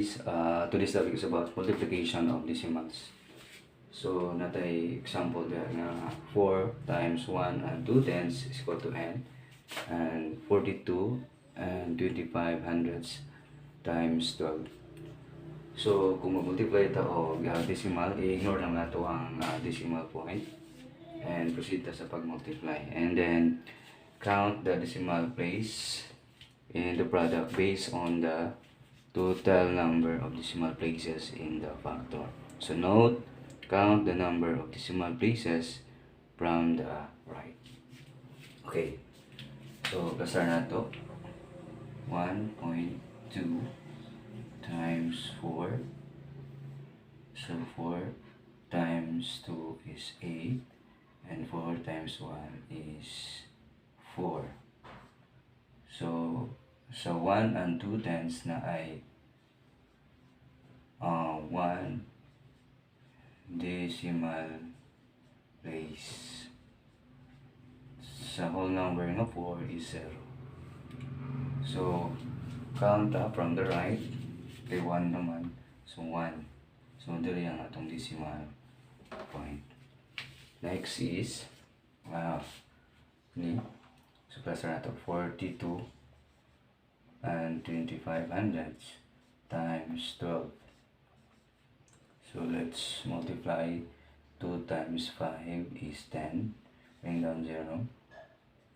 Today's topic is about multiplication of decimals. So, naa tay example there nga 4 times 1 and 2 tenths is equal to n and 42 and 25 hundredths times 12. So, kung mag-multiply ito og decimal, i-ignore lang nato ang decimal point and proceed ta sa pag-multiply. And then, count the decimal place in the product based on the total number of decimal places in the factor. So note, count the number of decimal places from the right. Okay. So, kasar nato. 1.2 times 4. So, 4 times 2 is 8. And 4 times 1 is 4. So, sa 1 and 2 tenths naay 1 decimal place. Sa whole number nga 4 is 0. So, count up from the right. Kay 1 naman. So, 1. So, diri ang atong decimal point. Next is, ni, so plus nato 42 and 25 hundredths times 12. So let's multiply. 2 times 5 is 10. Bring down 0.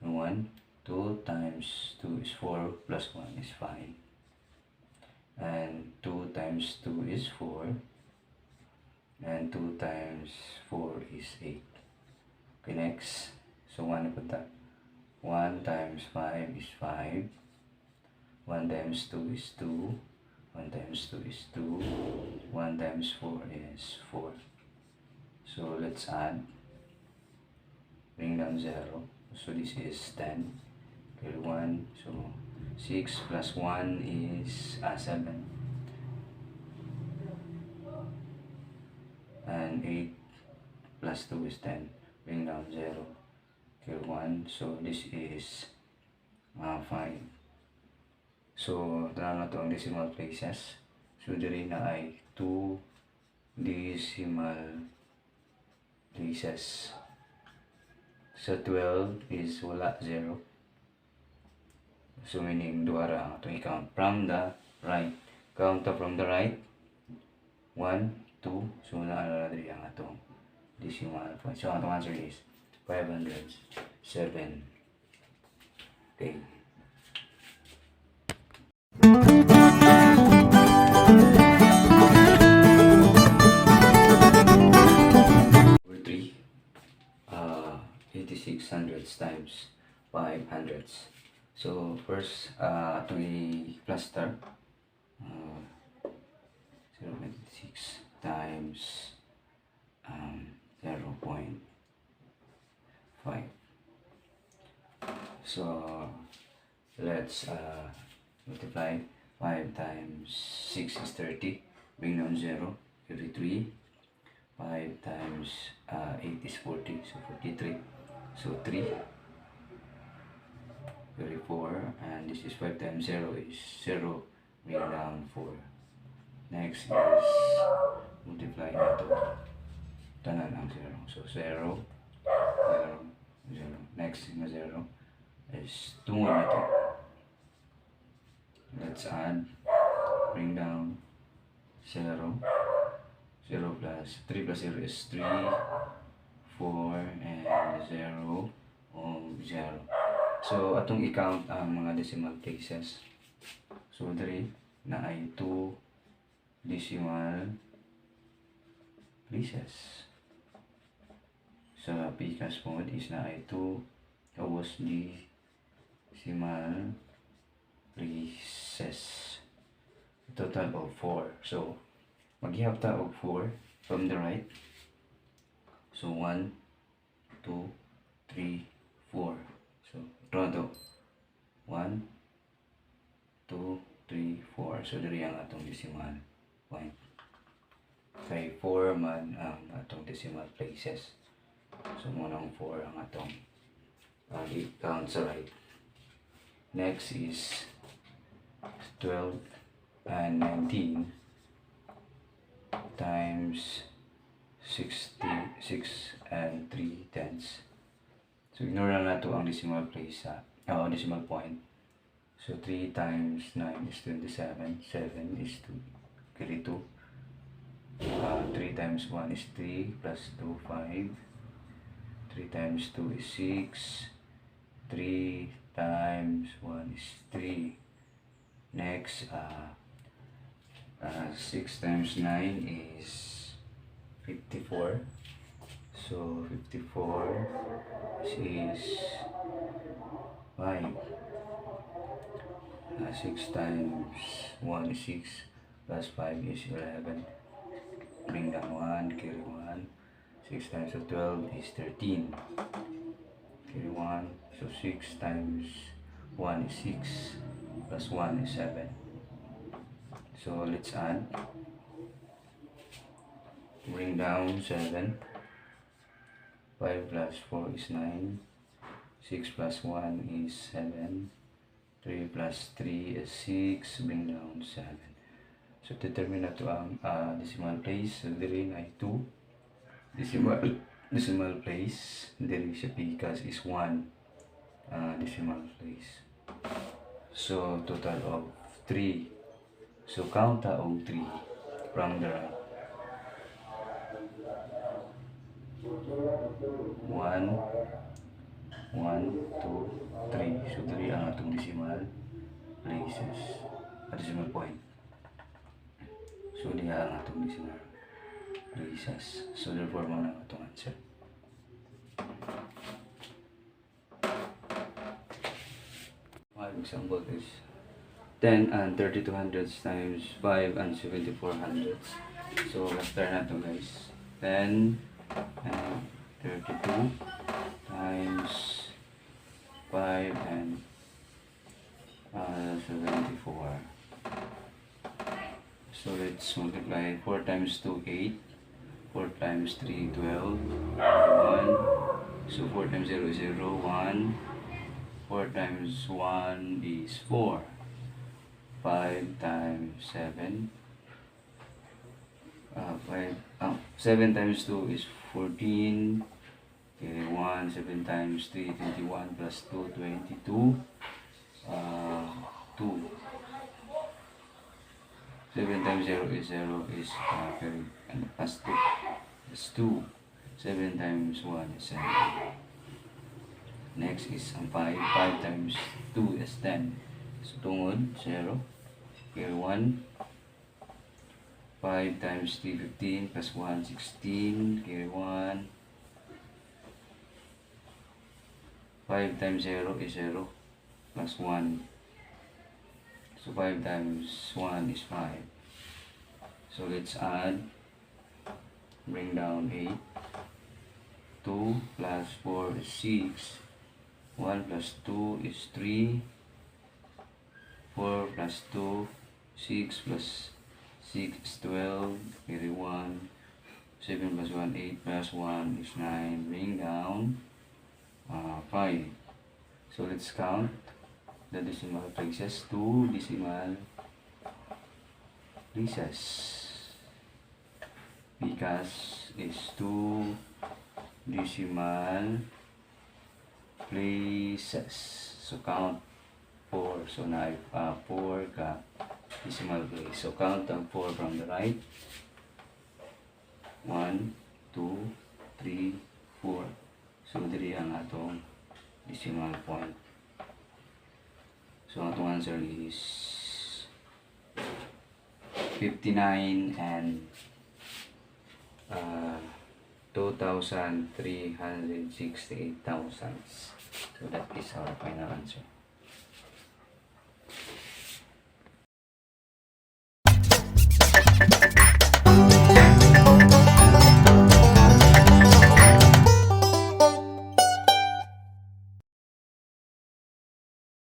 1. 2 times 2 is 4 plus 1 is 5. And 2 times 2 is 4. And 2 times 4 is 8. Okay, next. So 1 na ta. 1 times 5 is 5. 1 times 2 is 2. 1 times 2 is 2. 1 times 4 is 4. So let's add. Bring down 0. So this is 10. Okay, 1. So 6 plus 1 is 7. And 8 plus 2 is 10. Bring down 0. Okay, 1. So this is 5. So, tanaw nato ang decimal places. So, diri naay 2 decimal places. Sa 12 is wala, 0. So, meaning, duha ra ang atong i-count from the right. Count ta from the right. 1, 2. So, naa na diri ang atong decimal point. So, ang atong answer is 507. Okay. Number 3, 86 hundredths times 5 hundredths. So, first, atong i-cluster, 0.6 times 0.5. So, let's multiply. 5 times 6 is 30. Bring down 0. Carry 3. 5 times 8 is 40. So, 43. So, 3. Carry 4. And this is 5 times 0 is 0. Bring down 4. Next is multiply nato tanan ang 0. So, 0, 0, 0. Next nga 0 is tungod nato. Let's add. Bring down 0. 0 plus 3 plus 0 is 3, 4, and 0, o 0. So, atong i-count ang mga decimal places. So, diri naay 2 decimal places. Sa pikas pod is naay 2 gawas decimal places. Total of 4. So, maghihap ta og 4 from the right. So, 1, 2, 3, 4. So, draw to. 1, 2, 3, 4. So, diri ang atong decimal point. Kay 4 man ang atong decimal places. So, mao nang 4 ang atong i-count sa right. Next is 12 and 19 times 66 and 3 tenths. So ignore na nato ang decimal place sa decimal point. So 3 times 9 is 27, 7 is 2, carry 2. 3 times 1 is 3 plus 2, 5. 3 times 2 is 6. 3 times 1 is 3. Next, 6 times 9 is 54. So 54 is 5. 6 times 1 is 6 plus 5 is 11. Bring down 1, carry 1. 6 times 12 is 13. Carry 1. So 6 times 1 is 6 plus 1 is 7. So let's add. Bring down 7. 5 plus 4 is 9. 6 plus 1 is 7. 3 plus 3 is 6. Bring down 7. So determine nato ang decimal place. So diri na 2. Decimal place. Diri sa pikas is 1 decimal place. So total of 3. So count ta og 3 from the right. 1, 1, 2, 3. So 3 ang atong decimal places. A decimal point. So diha ang atong decimal places. So therefore mao na ang atong answer. Five example is 10 and 32 hundredths times 5 and 74 hundredths. So let's start na to, guys. 10 and 32 times 5 and 74. So let's multiply. 4 times 2, 8. 4 times 3, 12. 1. So 4 times 0 is 0, 1. 4 times 1 is 4. 5 times 7. 5, 7 times 2 is 14. Okay, 1, 7 times 3, 21 plus 2, 22. 2. 7 times 0 is 0 is carry and plus 2 is 2. 7 times 1 is 7. Next is ang 5. 5 times 2 is 10. So tungod, 0. Carry 1. 5 times 3, 15 plus 1, 16. Carry 1. 5 times 0 is 0 plus 1. So 5 times 1 is 5. So let's add. Bring down 8. 2 plus 4 is 6. 1 plus 2 is 3. 4 plus 2, 6 plus 6 is 12. Carry 1. 7 plus 1, 8 plus 1 is 9. Bring down 5. So let's count the decimal places. 2 decimal places. Because is 2 decimal places. So count 4. So na 4 ka decimal place. So count ang 4 from the right. 1, 2, 3, 4. So diri ang atong decimal point. So ang atong answer is 59 and 2,368 thousands. So that is our final answer.